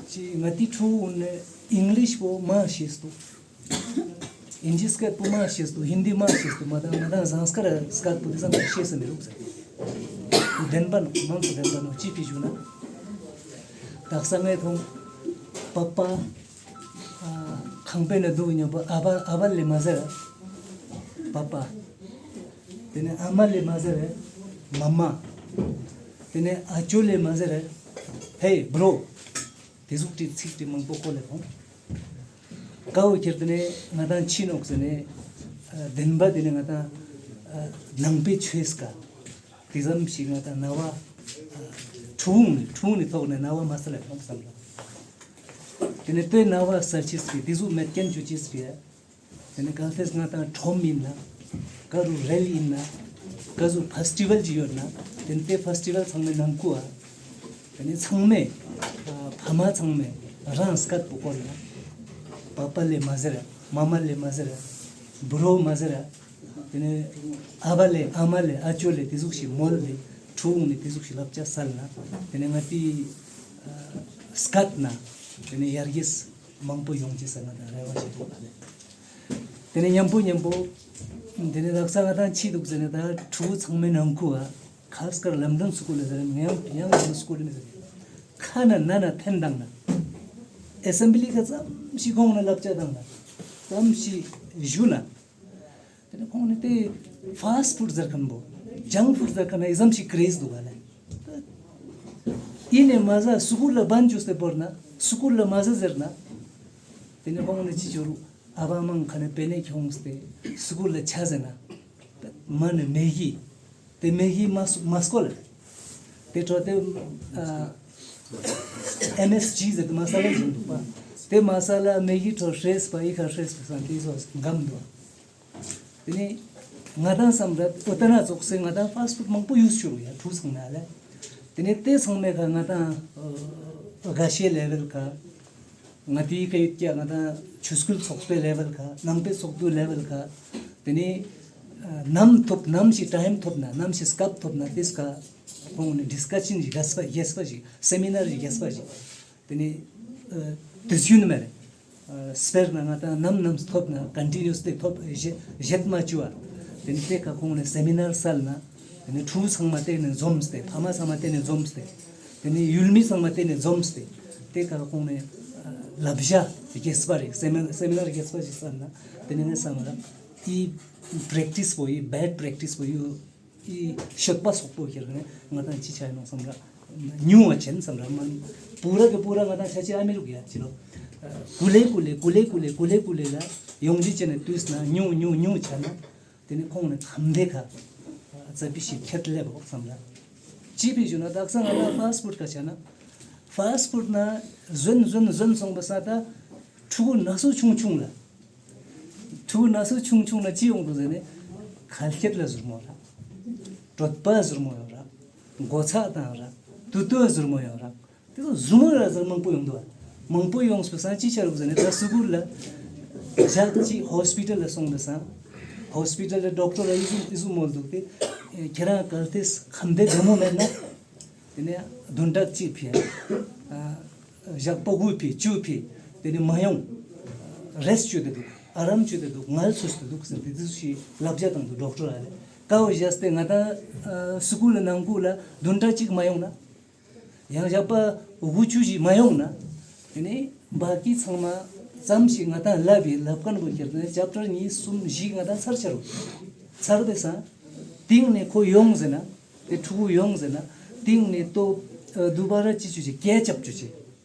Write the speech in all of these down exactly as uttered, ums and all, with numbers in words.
ཅི་ང་དེ་ཕྲུ་གུ་ནས་ཨིང་ལིཤ་པོ་མ་ཤེས་སུ་འདུག། ཨིན་ཇི་སྐད་པོ་མ་ཤེས་སུ་འདུག། ཧིན་དི་མ་ཤེས་སུ་འདུག། མ་དང་མ་དང་ཟངས་དཀར་སྐད་པོ་དེ་ཚང་མ་ཤེས་སུ་མི་རུག་ཟེར། བདེན་པ་ནོ། མང་དུ་བདེན་པ་ནོ། ཅི་ཕི་ཞུ་ན། དག་ས་ངས་མཐོང་། པ་པ། ཨ། ཁང་པའི་ནང་འདུག་སྙམ་པོ་ཨ་ཕ་ཨ་ཕ་ལས་མ་ཟེར། པ་པ། དེ་ནས་ཨ་མ་ལས་མ་ཟེར། མ་མ། དེ་ནས་ཨ་ཅོ་ལས་མ་ཟེར། ཧེ་བྷྲོ། དེ་ཟུག་དེ་ཚིག་དེ་མང་པོ་གོ་ལེ་ཐོང་། ཀའོ་ཁྱེར་དེ་ནས་ང་དང་ཕྱི་ནོག་ཟེར་ནས། ཨ། བདེན་པ་དེ་ནས་ང་དང་། ཨ། ནང་པའི་ཆོས་ཀ། དེ་ཙམ་ཞིག་ང་དང་རྣ་བ། ཨ། ཕྲུ་གུ་ནས་ཕྲུ་གུ་ནས་ཐོག་ནས་རྣ་བ་མ་སལ་ལེ་ཐོང་བསམ་ལ། དེ་ནས་དེ་རྣ་བ་སལ་ཅེས་པའི་དེ་ཟུག་མེད་མཁན་ཅོ་ཅེས་པའི། དེ་ནས་གལ་ཏེ་ང་དང་ཁྲོམ་ཡིན་ན། ག་རུ་རེལ་ཡིན་ན། ག་ཟུག་ཕེ་སི་ཊི་ཝལ་ཅིག་ཡོད་ན། དེ་ནས་དེ་ཕེ་སི་ཊི་ཝལ་ཚང་མའི་ནང་ཁུལ་ཨ། དེ་ནས་ཚང་མས། ཨ། ཕ་མ་ཚང་མས་རང་སྐད་པོ་བཀོལ་ན། པ་པ་ལས་མ་ཟེར། མ་མ་ལས་མ་ཟེར། བྷྲོ་མ་ཟེར། དེ་ནས་ཨ་ཕ་ལས་ཨ་མ་ལས་ཨ་ཅོ་ལས་དེ་ཟུག་ཞིག་མོལ་ལས། ཕྲུ་གུ་ནས་དེ་ཟུག་ཞིག་བསླབ་བྱ་སལ་ན། དེ་ནས་ང་དེའི། ཨ། སྐད་ན། དེ་ནས་ཡར་རྒྱས་མང་པོ་ཡོང་ཅེས་ཟེར་ང་དང་རེ་བ་ཞིག་འདུག་ཨ་ལེ། དེ་ནས་མཉམ་པོ་མཉམ་པོ། དེ་ནས་དག་ས་ང་དང་ཕྱི་འདུག་ཟེར་ནས་ད་ཕྲུ་གུ་ཚང་མའི་ནང་ཁུལ་ཨ། ཁ་སྐར་ལམ་སྒྲོན་སྐུལ་ལ་ཟེར་ནས་ཡང་ཡང་ཡང་སྐུལ་ནས་ཟེར། ཁ་ན་ན་ན་འཐེན་བཏང་ན། ཨེ་སེམ་བྷི་ལི་ཁ་ཙམ་ཞིག་ཁོང་ནས་བསླབ་བྱ་བཏང་ན། ཙམ་ཞིག་ཞུ་ན། དེ་ནས་ཁོང་ནས་དེ་ཕཱ་སི་ཊི་ཕུཌ་ཟེར་མཁན་པོ། ཇངྐ་ཕུཌ་ཟེར་མཁན་ན་ཨི་ཙམ་ཞིག་ཀི་རེ་ཛི་འདུག་ག་ལེ། ཡིན་ནས་མ་ཟ་སྐུལ་ལ་བན་ཅུས་ཏེ་བོར་ན། སྐུལ་ལ་མ་ཟ་ཟེར་ན། དེ་ནས་ཁོང་ནས་ཅི་ཅོ་རུ། ཨ་ཕ་མང་ཁ་ནས་པེ་ནེ་ཁྱོངས་ཏེ་སྐུལ་ལ་ཆ་ཟེར་ན། མ་ནི་མེ་གི། དེ་མེ་གི་མ་སུ་མ་སྐོལ། དེ་འཕྲོ་དེ། ཨ། ཨེམ་ཨེས་ཇི་ཟེར་དུ་མ་ས་ལ་ཟེར་འདུག་པ། དེ་མ་ས་ལ་མེ་གི་འཕྲོ་ཧྲེས་པ་ཨི་ཁ་ཧྲེས་པ་སང་དེ་ཚོ་འགམ་འདུག། དེ་ནས་ང་དང་བསམ་ར་ཨོ་ཏ་ན་ཙོགས་སེ་ང་དང་ཕཱ་སི་ཊི་ཕུཌ་མང་པོ་ཡུས་ཤུ་རུ་ཡ་ཕྲུ་གུ་ཚང་མ་ལ། དེ་ནས་དེ་ཚང་མའི་ཁ་ང་དང་ཨ་འགའ་ཤས་ལེ་ཝལ་ཁ། ང་དེའི་ཁ་ཡོད་ཀྱ་ང་དང་ཆོས་སྐུལ་ཚོགས་པའི་ལེ་ཝལ་ཁ། ནང་པའི་ཚོགས་འདུ་ལེ་ཝལ་ཁ། དེ་ནས་ཨ་ནམ་ཐོབ་ནམ་ཞིག་ཊའིམ་ཐོབ་ན་ནམ་ཞིག་སྐབས་ཐོབ་ན་དེ་སྐ་ཁོང་ནས་ཌིས་ཀ་ཤན་ཞིག་རྒྱས་པ་རྒྱས་པ་ཞིག་སེ་མི་ནར་ཞིག་རྒྱས་པ་ཞིག། དེ་ནས་ཨ་དུས་རྒྱུན་མེད་རེད། ཨ་སྤེར་ན་ང་དང་ནམ་ནམ་ཐོབ་ན་ཀོན་ཊི་ནིའུ་སི་ལི་ཐོབ་བཞེད་བཞེད་མ་བཅུ་བ། དེ་ནས་དེ་ཁ་ཁོང་ནས་སེ་མི་ནར་སལ་ན། དེ་ནས་ཕྲུ་གུ་ཚང་མ་དེ་ནས་འཛོམས་ཏེ་ཕ་མ་ཚང་མ་དེ་ནས་འཛོམས་ཏེ། དེ་ནས་ཡུལ་མི་ཚང་མ་དེ་ནས་འཛོམས་ཏེ། དེ་ཁ་ཁོང་ནས་ཨ་བསླབ་བྱ་རྒྱས་པ་རེད། སེ་མི་སེ་མི་ནར་རྒྱས་པ་ཞིག་སལ་ན། དེ་ནས་ངས་བསམ་ལ་དེ་པྲེག་ཊི་སི་པོ་ཡི་བེཌ་པྲེག་ཊི་སི་པོ་ཡུ། ཨི་ཤོད་པ་སོག་པོ་ཁྱེར་ནས་ང་དང་ཅི་ཆ་ཡིན་ནོ་བསམ་ར། ཉུང་བ་ཆེན་བསམ་ར་མ། པུ་ར་གི་པུ་ར་ང་དང་ཆ་ཆེ་ཨ་མི་རུག་ཡ་ཅི་ལོ། ཀུ་ལེ་ཀུ་ལེ་ཀུ་ལེ་ཀུ་ལེ་ཀུ་ལེ་ཀུ་ལེ་ལ་ཡོང་རྒྱུ་ཅན་ནས་དུས་ན་ཉུང་ཉུང་ཉུང་ཆ་ན། དེ་ནས་ཁོང་ནས་ཁམ་བདེ་ཁ། རྩ་བི་ཞིག་ཁྱེར་ལེ་བོ་བསམ་ར། ཅི་ཕི་ཞུ་ན་དག་ས་ང་ལ་ཕཱ་སི་ཊི་ཕུཌ་ཁ་ཆ་ན། ཕཱ་སི་ཊི་ཕུཌ་ན་ཟོན་ཟོན་ཟོན་སོང་པ་ས་ད། ཕྲུ་གུ་ན་སོ་ཆུང་ཆུང་ལ། ཕྲུ་གུ་ན་སོ་ཆུང་ཆུང་ལ་ཅི་ཡོང་འདུག་ཟེར་ནས། ཁ་སྐད་ལ་ཟུར་མོ་རག། གྲོད་པ་ཟུར་མོ་ཡོང་རག། མགོ་ཚགས་བཏང་རག། དུ་དུ་ཟུར་མོ་ཡོང་རག། དེ་ཚོ་ཟུར་མོ་རག་ཟེར་མང་པོ་ཡོང་འདུག་བ། མང་པོ་ཡོང་སོང་ཙང་ཅི་བྱ་རུག་ཟེར་ནས་ད་སུ་གུར་ལ། ཞག་ཅིག་ཧོ་སི་པི་ཊལ་ལ་སོང་བ་སང་། ཧོ་སི་པི་ཊལ་ལ་ཌོག་ཊར་ལ་ཨི་ཟུ་ཨི་ཟུ་མོལ་འདུག་སྟེ། ཁྱེད་རང་གལ་ཏེ་ཁམས་བདེ་བདེ་མོ་མེད་ན། དེ་ནས་བདུན་ཕྲག་གཅིག་ཕྱིན། ཨ་ཞག་པོ་དགུ་ཕྱིན་བཅུ་ཕྱིན། དེ་ནས་མ་ཡོང་། རེ་སི་ཊི་བྱེད་དེ་འདུག། ཨ་རམ་བྱེད་དེ་འདུག། ངལ་གསོ་བྱེད་དེ་འདུག་ཟེར་དེ་དུས་ཤིག་བསླབ་བྱ་བཏང་འདུག་ཌོག་ཊར་ཨ་ལས། ཀའོ་བཞག་སྟེ་ང་ད་ཨ་སུ་གུལ་ནང་ཁུལ་ལ་བདུན་ཕྲག་གཅིག་མ་ཡོང་ན། ཡང་ཞག་པོ་དགུ་བཅུ་ཞིག་མ་ཡོང་ན། དེ་ནས་བ་ཀི་ཚང་མ་ཙམ་ཞིག་ང་ད་ལབ་ཡི་ལབ་མཁན་པོ་ཁྱེར་ནས་ཅབ་ཊར་གཉིས་གསུམ་བཞི་ང་ད་ཚར་ཆ་རུ། ཚར་བས་སང་། སྟེང་ནས་ཁོ་ཡོང་ཟེར་ན། དེ་ཕྲུ་གུ་ཡོང་ཟེར་ན། སྟེང་ནས་ཏོ་ཨ་དུ་བ་ར་ཅི་བཅུག་ཅིག་ཀེ་ཆབ་བཅུག་ཅིག།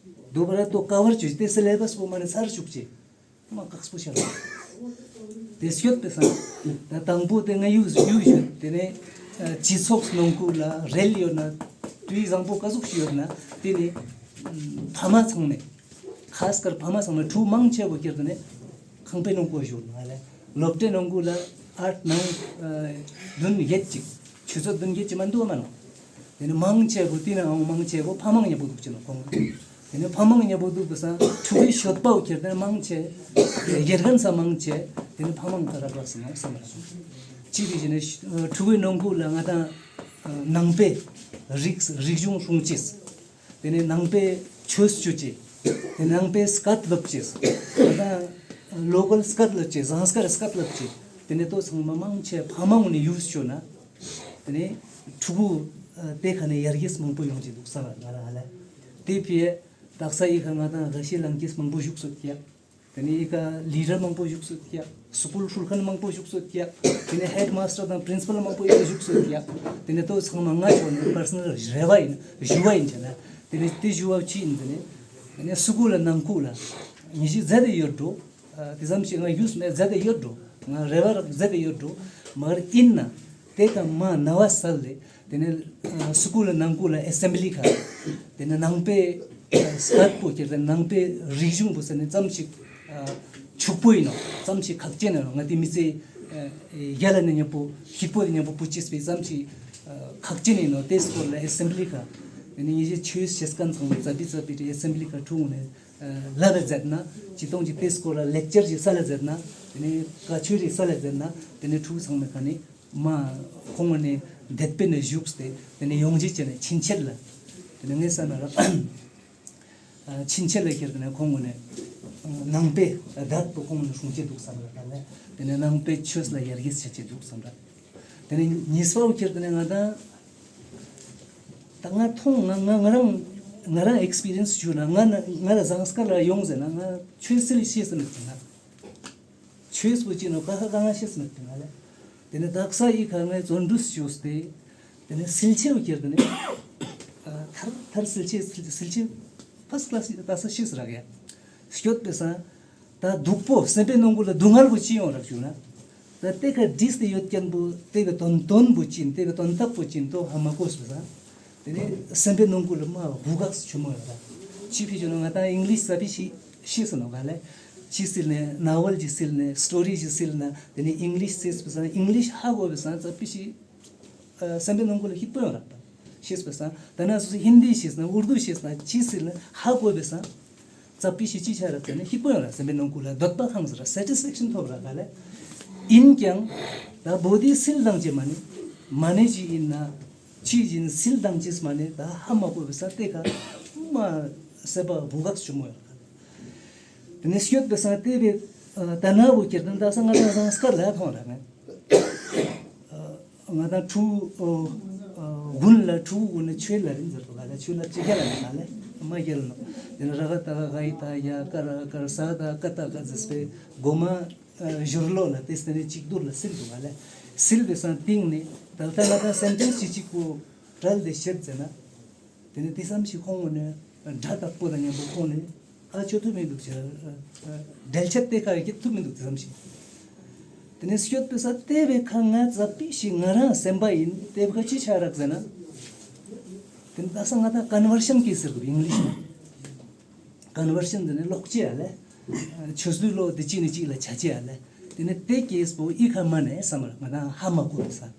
དུ་བ་ར་ཏོ་ཀ་བར་བཅུག་ཅིག་དེ་སི་ལེ་བས་པོ་མ་ནས་ཚར་བཅུག་ཅིག། མ་ཀགས་པོ་ཤར། དེ་སྐྱོད་པའི་སང་། ད་དང་པོ་དེ་ང་ཡུག་ཡུག་ཡོད་དེ་ནས། ཨ་སྤྱི་ཚོགས་ནང་ཁུལ་ལ་རེལ་ཡོད་ན། དུས་བཟང་པོ་ག་ཟུག་ཞིག་ཡོད་ན། དེ་ནས་ཕ་མ་ཚང་མས། ཁ་སྐར་ཕ་མ་ཚང་མས་ཕྲུ་གུ་མང་ཆེ་བོ་ཁྱེར་དེ་ནས་ཁང་པའི་ནང་བཀོད་བཞག་ན་ལས། སློབ་གྲྭའི་ནང་ཁུལ་ལ་ཨར་ནང་བདུན་བརྒྱད་ཅིག་ཆུ་ཚོད་བདུན་བརྒྱད་ཅིག་མ་འདུག་མ་ནོ། དེ་ནས་མང་ཆེ་བོ་དེ་ནའང་མང་ཆེ་བོ་ཕ་མང་ཉེ་པོ་འདུག་ཅེ་ནོ་ཁོང་། དེ་ནས་ཕ་མང་ཉེ་པོ་འདུག་པ་སང་ཕྲུ་གུའི་སྤྱོད་པའོ་ཁྱེར་དེ་ནས་མང་ཆེ། དགེ་རྒན་ས་མང་ཆེ། དེ་ནས་ཕ་མང་ག་ར་བག་སི་མ་བསམ་ར་སོང་། ཅི་རིགས་ཞེ་ནས་ཕྲུ་གུའི་ནང་ཁུལ་ལ་ང་དང་ནང་པའི་རིག་རིག་གཞུང་སྲུང་ཅེས། དེ་ནས་ནང་པའི་ཆོས་སྤྱོད་ཅེས། དེ་ནང་པའི་སྐད་སློབ་ཅེས། ད་ལྟ་ལོ་ཀལ་སྐད་སློབ་ཅེས། ཟངས་དཀར་སྐད་སློབ་ཅེས། དེ་ནས་ལྟོ་ཚང་མ་མང་ཆེ་ཕ་མ་ངོ་ནས་ཡུལ་སྐྱོད་ན། དེ་ནས་ཕྲུ་གུ་དེ་ཁ་ནས་ཡར་རྒྱས་མང་པོ་ཡོང་གི་འདུག་བསམ་ལ་ང་རང་ཧ་ལས། དེ་ཕི་དག་ས་ཡི་ཁ་ང་དང་ག་ཤེད་ལང་ཀེས་མང་པོ་བཞུགས་སོད་ཀྱ། དེ་ནས་ཡི་ཁ་ལི་ཌར་མང་པོ་བཞུགས་སོད་ཀྱ། སི་ཀུལ་ཧྲུལ་མཁན་མང་པོ་བཞུགས་སོད་ཀྱ། དེ་ནས་ཧེཌ་མ་སི་ཊར་དང་པི་རིན་སི་པལ་མང་པོ་ཡི་ཁ་བཞུགས་སོད་ཀྱ། དེ་ནས་ལྟོ་ཚང་མ་ང་ཆོ་ནས་པར་སོ་ནལ་རེ་བ་ཡིན། ཞུ་བ་ཡིན་ཆ་ན། དེ་ནས་དེ་ཞུ་བ་ཅི་ཡིན་དེ་ནས། དེ་ནས་སི་ཀུལ་ལ་ནང་ཁུལ་ལ་ཉི་ཤི་ཟེར་དེ་ཡོད་འགྲོ། དེ་ཙམ་ཞིག་ང་ཡུས་མེད་ཟེར་དེ་ཡོད་འགྲོ། ང་རེ་བ་རག་ཟེར་དེ་ཡོད་འགྲོ། མ་གར་ཡིན་ན། དེ་ཀ་མ་ན་བ་སལ་ལེ། དེ་ནས་སི་ཀུལ་ལ་ནང་ཁུལ་ལ་ཨེ་སེམ་བི་ལི་ཁ། དེ་ནས་ནང་པའི་སྐད་པོ་ཁྱེར་ཏེ་ནང་པའི་རིག་གཞུང་པོ་ཟེར་ནས་ཙམ་ཞིག་ཕྱུག་པོ་ཡིན་ནོ། ཙམ་ཞིག་ཁག་ཅན་ཡིན་ནོ། ང་དེ་མི་ཚེ་ཡ་ལ་ནས་མཉམ་པོ་ཤིག་པོ་དེ་མཉམ་པོ་པུ་ཅིས་པའི་ཙམ་ཞིག་ཁག་ཅན་ཡིན་ནོ། དེ་སྐོར་ལ་ཨེ་སེམ་བི་ལི་ཁ། དེ་ནས་ངེད་ཅག་ཆོས་བཤད་མཁན་ཚང་མ་ཙ་པི་ཙ་པི་དེ་ཨེ་སེམ་བི་ལི་ཁ་ཁྲུ་ནས་ལབ་རེ་མཛད་ན། ཅི་གཏོང་ཅི་དེ་སྐོར་ལ་ལེག་ཅར་ཞིག་སལ་རེ་མཛད་ན། དེ་ནས་བཀའ་ཆོས་རེ་སལ་རེ་མཛད་ན། དེ་ནས་ཕྲུ་གུ་ཚང་མའི་ཁ་ནས་མ་ཁོང་ནས་དད་པའི་ནས་བཞུགས་ཏེ། དེ་ནས་ཡོང་རྒྱུ་བྱས་ནས་ཕྱིན་ཆད་ལ། དེ་ནས་ངས་བསམ་ན་ར། ཕྱིན་ཆད་ལ་ཁྱེར་ཏེ་ནས་ཁོང་ནས་ནང་པའི་དད་པ་ཁོང་ནས་སྲུང་བྱེད་འདུག་བསམ་ར་ད་ལས། དེ་ནས་ནང་པའི་ཆོས་ལ་ཡར་རྒྱས་བྱེད་ཀྱི་འདུག་བསམ་ར། དེ་ནས་གཉིས་པའོ་ཁྱེར་ཏེ་ནས་ང་དང་། ད་ང་མཐོང་ང་ང་ང་རང་ང་རང་ཨེག་སི་པི་རི་ཡན་སི་ཞུ་ན། ང་ན་ང་ལ་ཟངས་དཀར་ལ་ཡོང་ཟེར་ན། ང་ཆོས་སིལ་ཤེས་སུ་མེད་ན། ཆོས་པོ་ཅི་ནོ་ཀ་ཁ་ག་ང་ཤེས་སུ་མེད་ན་ལེ། དེ་ནས་དག་ས་ཡི་ཁ་ངའི་བརྩོན་འགྲུས་ཞུས་ཏེ། དེ་ནས་སིལ་ཆེའོ་ཁྱེར་ཏེ་ནས། ཐར་ཐར་སིལ་ཆེ་སིལ་སིལ་ཆེ་ཕར་སི་ཀ་ལ་སི་དག་ས་ཤེས་སུ་རག་ཡ། སྐྱོད་པའི་སང་། ད་སྡུག་པོ་སེམས་པའི་ནང་ཁུལ་ལ་སྡུག་བསྔལ་པོ་ཅི་ཡོང་རག་ཞུ་ན། ད་དེ་ཁ་བྲིས་ཏེ་ཡོད་མཁན་པོ་དེ་གི་དོན་དོན་པོ་ཅི་ཡིན། དེ་གི་དོན་དག་པོ་ཅི་ཡིན་དོ་ཧ་མ་གོ་སོང་ཙང་། དེ་ནས་སེམས་པའི་ནང་ཁུལ་ལ་མ་འུ་གག་སུ་ཆུ་མོ་ཡོད་ལ། ཅི་ཕི་ཞུ་ན་ང་ད་ཨིང་ལིཤ་ཙ་པི་ཤི་ཤེས་སོང་ནོ་ག་ལེ། ཅི་སིལ་ནས་ནོ་ཝལ་ཅི་སིལ་ནས་སི་ཊོ་རི་ཅི་སིལ་ན། དེ་ནས་ཨིང་ལིཤ་ཟེར་སོང་ཙང་ཨིང་ལིཤ་ཧ་གོ་བའི་སང་ཙ་པི་ཤི། སེམས་པའི་ནང་ཁུལ་ལ་སྐྱིད་པོ་ཡོང་རག་པ། ཤེས་པའི་སང་། ད་ན་སོ་སོ་ཧིན་དི་ཤེས་ན་ཨུར་དུ་ཤེས་ན་ཅི་སིལ་ན་ཧ་གོ་བའི་སང་། ཙ་པི་ཤི་ཅི་ཆ་རག་ཟེར་ན་སྐྱིད་པོ་ཡོང་རག་སེམས་པའི་ནང་ཁུལ་ལ་འདོད་པ་ཁེངས་ཟེར་ར་སེ་ཊི་སི་ཕེག་ཤན་ཐོབ་རག་ག་ལེ། ཡིན་ཀྱང་། ད་བོ་དྷི་སིལ་དང་ཅི་མ་ནི། མ་ནི་ཅི་ཡིན་ན། ཅི་ཡིན་སིལ་དང་ཅིས་མ་ནི་ད་ཧ་མ་གོ་བའི་སང་དེ་ཁ་མ་སེམས་པ་འུ་གག་ཆུ་མོ་ཡོང་རག་ག་ལེ། དེ་ནས་སྐྱོད་པའི་སང་དེ་བས་ད་ན་བོ་ཁྱེར་ཏེ་ད་སང་ང་དང་ཟངས་དཀར་ལ་མཐོང་རག་ངས། ང་དང་ཕྲུ་གུ་དགུན་ལ་ཕྲུ་གུ་དགུན་ལ་ཆོས་ལ་རིན་ཟེར་དུ་ག་ལ་ཆོས་ལ་ཅི་ག་ལ་ནི་ག་ལ་མ་རྒྱལ་ནོ། དེ་ནས་ར་ག་ད་ག་ག་ཡི་ད་ཡ་ཀ་ར་ཀ་ར་ས་ད་ཀ་ད་ག་ཟེར་སྤེ་གོ་མ་ཞུར་ལོ་ལ་དེ་སེ་ནས་གཅིག་བསྡུར་ལ་སིལ་དུ་ག་ལ་སིལ་བའི་སང་སྟེང་ནས་ད་ལྟ་ང་དང་སེན་ཊེན་སི་ཅི་ཅིག་པོ་བྲལ་ཏེ་བཤད་ཟེར་ན། དེ་ནས་དེ་ཙམ་ཞིག་ཁོང་ངོ་ནས་སྒྲ་དག་པོ་དང་མཉམ་པོ་ཁོང་ནས་ཨ་ཆོ་ཐུབ་མི་འདུག་ཅེས། འགྲེལ་བཤད་དེ་ཁ་ཡི་ཐུབ་མི་འདུག་དེ་ཙམ་ཞིག་དེ་ནས་སྐྱོད་པའི་ས་དེ་བས་ཁ་ང་ཙ་པི་ཞིག་ང་རང་སེམས་པ་ཡིན་དེ་བས་ཁ་ཅི་ཆ་རག་ཟེར་ན། དེ་ནས་ད་ས་ང་ད་ཀོན་ཝར་ཤན་གྱིས་ཟེར་དགོས་ཨིང་ལིཤ་ནང་། ཀོན་ཝར་ཤན་དེ་ནས་ལོག་ཅེས་ཨ་ལེ། ཆོས་ལུགས་ལོག་དེ་གཅིག་ནས་གཅིག་ལ་ཆ་ཅེས་ཨ་ལེ། དེ་ནས་དེ་ཀེས་པོ་ཨི་ཁ་མ་ནས་བསམ་ར་ང་ད་ཧ་མ་གོ་བའི་ས།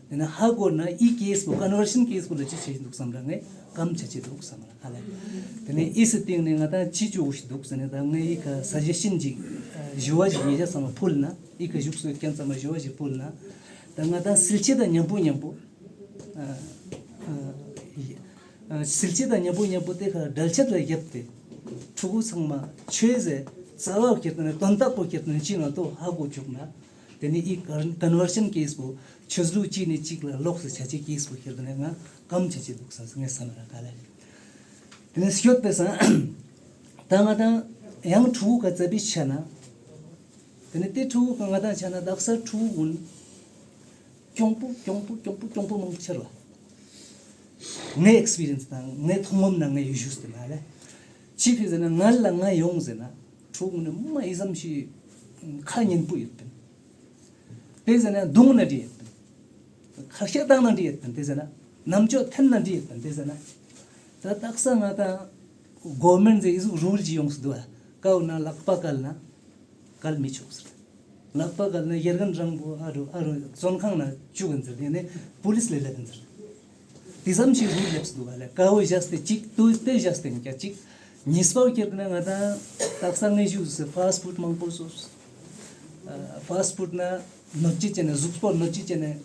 དེ་ནས་ཧ་གོ་ན་ཨི་ཀེས་པོ་ཀོན་ཝར་ཤན་ཀེས་པོ་ལ་ཅི་བྱེད་ཀྱི་འདུག་བསམ་ར་ངས་གམ་བྱེད་ཀྱི་འདུག་བསམ་ར་ཧ་ལས། དེ་ནས་ཨི་སི་སྟེང་ནས་ང་ད་ཅི་བྱུག་ཞིག་འདུག་ཟེར་ནས་ད་ངས་ཨི་ཁ་ས་ཇེ་ཤན་ཅིག་ཞུ་བ་ཞིག་ཉེ་ཆར་ཚང་མ་ཕུལ་ན་ཨི་ཁ་བཞུགས་སུ་ཡོད་མཁན་ཚང་མ་ཞུ་བ་ཞིག་ཕུལ་ན། ད་ང་ད་སིལ་ཆེ་དང་མཉམ་པོ་མཉམ་པོ། སིལ་ཆེ་དང་མཉམ་པོ་མཉམ་པོ་དེ་ཁ་འགྲེལ་བཤད་ལ་བརྒྱབ་སྟེ། ཕྲུ་གུ་ཚང་མ་ཆོས་ཟེར་རྩ་བ་ཁྱེར་ཏེ་ནས་དོན་དག་པོ་ཁྱེར་ཏེ་ནས་ཅི་ན་ལྟོ་ཧ་གོ་བཅུག་ན། དེ་ནས་ཨི་ཀོན་ཝར་ཤན་ཀེས་པོ་ཆོས་ལུགས་གཅིག་ནས་གཅིག་ལ་ལོགས་སུ་ཆ་ཅེས་ཀེས་པོ་ཁྱེར་ཏེ་ནས་ང་གམ་ཆ་ཅེས་འདུག་ས་ངས་བསམ་ན་ག་ལེ། དེ་ནས་སྐྱོད་པའི་སང་། ད་ང་དང་ཡང་ཕྲུ་གུ་ག་ཙ་པི་ཆ་ན། དེ་ནས་དེ་ཕྲུ་གུ་ག་ང་དང་ཆ་ན་དག་ས་ཕྲུ་གུ་གུན། གྱོང་པོ་གྱོང་པོ་གྱོང་པོ་གྱོང་པོ་མང་པོ་ཆེ་ར། ངའི་ཨེག་སི་པི་རི་ཡན་སི་དང་ངའི་མཐོང་སྒོམ་ནང་ངའི་ཡུལ་ཤུགས་དེ་མ་ལས། ཅི་ཕི་ཟེར་ན་ང་ལ་ང་ཡོང་ཟེར་ན་ཕྲུ་གུ་ནི་མ་ཡི་ཙམ་ཞིག་ཁ་ཉན་པོ་ཡོད་པིན། དེ་ཟེར་ན་རྡུང་ན་འདྲི་ཡོད་པིན། ཁ་ཤས་བཏང་ན་འདྲི་ཡོད་པིན་དེ་ཟེར་ན། རྣམ་ཅོག་འཐེན་ན་འདྲི་ཡོད་པིན་དེ་ཟེར་ན། ད་དག་ས་ང་དང་གོ་མེན་ཟེར་ཨི་ཟུག་རུལ་ཅིག་ཡོང་སུ་འདུག་ཨ། ཀའོ་ན་ལག་པ་བཀལ་ན། བཀལ་མི་ཆོག་ཟེར། ལག་པ་བཀལ་ན་ཡར་རྒན་རང་པོ་ཨ་རུ་ཨ་རུ་བཙོན་ཁང་ན་བཅུག་གིན་ཟེར། དེ་ནས་པུ་ལིས་ལ་སླེབས་ཡིན་ཟེར། དེ་ཙམ་ཞིག་རུལ་སླེབས་སུ་འདུག་ག་ལེ། ཀའོ་བཞག་སྟེ་གཅིག་ཏུ་དེ་བཞག་སྟེ་ཡིན་ཀྱང་གཅིག་གཉིས་པ་ཁྱེར་ན་ང་དང་དག་ས་ངས་ཞུ་ཟེར་ཕ་སི་ཕུད་མང་པོ་ཟོས། ཕ་སི་ཕུད་ན་གནོད་སྐྱེལ་བྱས་ནས་གཟུགས་པོ་གནོད་སྐྱེལ་བྱས་ནས་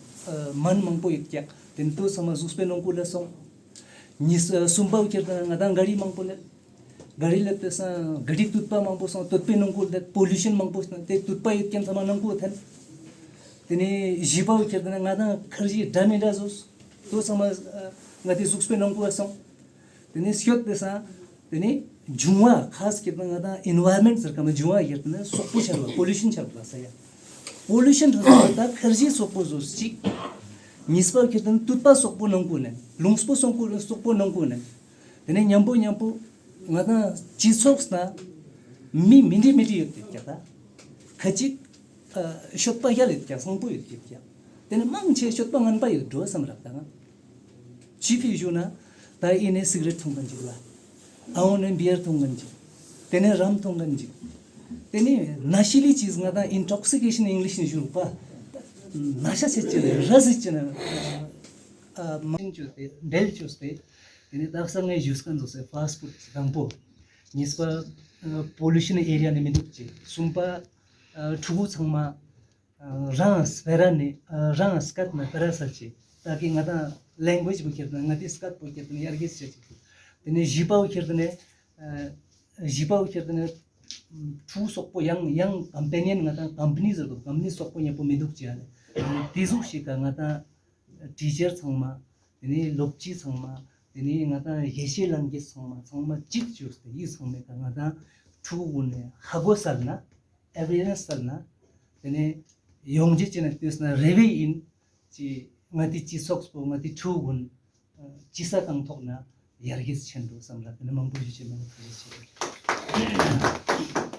སྨན་མང་པོ་ཡོད་ཀྱང་དེ་ནས་དུ་ཚང་མ་གཟུགས་པོའི་ནང་ཁུལ་ལ་སོང་། གཉིས་གསུམ་པ་ཁྱེར་ན་ང་དང་ག་རི་མང་པོ་སླེབས། ག་རེ་ལབ་དུས་སང་ག་རེ་དུད་པ་མང་པོ་སོང་། དུད་པའི་ནང་ཁུལ་དེ་པོ་ལུ་ཤན་མང་པོ་སོང་། དེ་དུད་པ་ཡོད་མཁན་ཚང་མ་ནང་ཁུལ་ཐོན། དེ་ནས་བཞི་པ་བོ་ཁྱེར་དེ་ན་ང་དང་ཁར་ཇི་འདྲ་མི་འདྲ་བཟོས། དེ་ཚང་མ་ང་དེ་གཟུགས་པོའི་ནང་ཁུལ་སོང་། དེ་ནས་སྐྱོད་དེ་སང་། དེ་ནས་འབྱུང་བ་ཁ་སྐྱེད་ན་ང་དང་ཨིན་ཝའི་རོན་མེན་ཊི་ཟེར་ག་མ་འབྱུང་བ་ཡོད་དེ་ན་སོག་པོ་ཆགས་པ་པོ་ལུ་ཤན་ཆགས་པ་ཟེར་ཡ། པོ་ལུ་ཤན་རེད་ཟེར་ད་ཁར་ཇི་སོག་པོ་བཟོས་གཅིག་གཉིས་པ་ཁྱེར་དེ་ན་དུད་པ་སོག་པོ་ནང་ཁུལ་ནས། རླུང་པོ་སོག་པོ་སོག་པོ་ནང་ཁུལ་ནས། དེ་ནས་མཉམ་པོ་མཉམ་པོ་ང་དང་སྤྱི་ཚོགས་ན་མི་མི་འདྲ་མི་འདྲ་ཡོད་དེ་ཀྱ་ད། ཁ་ཅིག་ཨ་སྤྱོད་པ་ཡག་ཡོད་ཀྱ་བཟང་པོ་ཡོད་ཀྱ་ཀྱ། དེ་ནས་མང་ཆེ་སྤྱོད་པ་ངན་པ་ཡོད་འགྲོ་བསམ་རབ་དང་། ཅི་ཕི་ཞུ་ན། ད་ཨི་ནས་སིག་རེཊ་འཐུང་མཁན་ཅིག་ལ། ཨ་འོ་ནས་བི་ཡར་འཐུང་མཁན་ཅིག་དེ་ནས་རམ་འཐུང་མཁན་ཅིག་དེ་ནས་ན་ཤི་ལི་ཅིག་ང་དང་ཨིན་ཊོག་སི་ཀེ་ཤན་ཨིང་ལིཤ་ནས་ཞུ་རུག་པ། ན་ཤ་ཆད་ཅི་ནས་ར་ཟིག་ཅི་ནས། ཨ་མ་ཅོས་ཏེ་འབྲེལ་ཅོས་ཏེ། དེ་ནས་དག་ས་ངས་ཞུས་མཁན་ཚོ་སེ་ཕ་སི་ཕུཌ་དང་པོ། གཉིས་པ་ཨ་པོ་ལུ་ཤན་ཨེ་རི་ཡ་ནས་མི་འདུག་ཅེས། གསུམ་པ་ཨ་ཕྲུ་གུ་ཚང་མ་ཨ་རང་སྤེ་ར་ནས་ཨ་རང་སྐད་ནས་སྤེ་ར་ཟེར་ཅེས། ད་གི་ང་དང་ལེང་གུ་ཨེཇ་པོ་ཁྱེར་དེ་ན་ང་དེ་སྐད་པོ་ཁྱེར་དེ་ན་ཡར་རྒྱས་བྱེད་ཅིག་དེ་ནས་བཞི་པ་བོ་ཁྱེར་དེ་ནས་ཨ་བཞི་པ་བོ་ཁྱེར་དེ་ནས་ཕྲུ་གུ་སོག་པོ་ཡང་ཡང་ཀམ་པེ་ནི་ཡན་ང་དང་ཀམ་པ་ནི་ཟེར་དུ་ཀམ་པ་ནི་སོག་པོ་མཉམ་པོ་མི་འདུག་ཅེས་ཨ་ནི། དེ་ཟུག་ཞིག་ག་ང་དང་ཊི་ཅར་ཚང་མ། དེ་ནས་སློབ་སྤྱི་ཚང་མ། དེ་ནས་ང་དང་དགེ་བཤེས་ལྷན་རྒྱས་ཚང་མ་ཚང་མ་གཅིག་བཅོས་ཏེ་ཡིད་ཚང་མས་ཀ་ང་དང་ཕྲུ་གུ་ནས་ཧ་གོ་སལ་ན། ཨེ་ཝེར་ནེ་སི་སལ་ན། དེ་ནས་ཡོང་རྒྱུ་ཅི་ན་ལྟོས་ན་རེ་བའི་ཡིན། ཅི་ང་དེ་སྤྱི་ཚོགས་པོ་ང་དེ་ཕྲུ་གུ་ཅི་ས་གང་ཐོག་ན་ཡར་རྒྱས་ཕྱིན་འགྲོ་བསམ་ལ། དེ་ནས་མང་པོ་ཞིག་བྱེད་མང་པོ་ཞིག་བྱེད།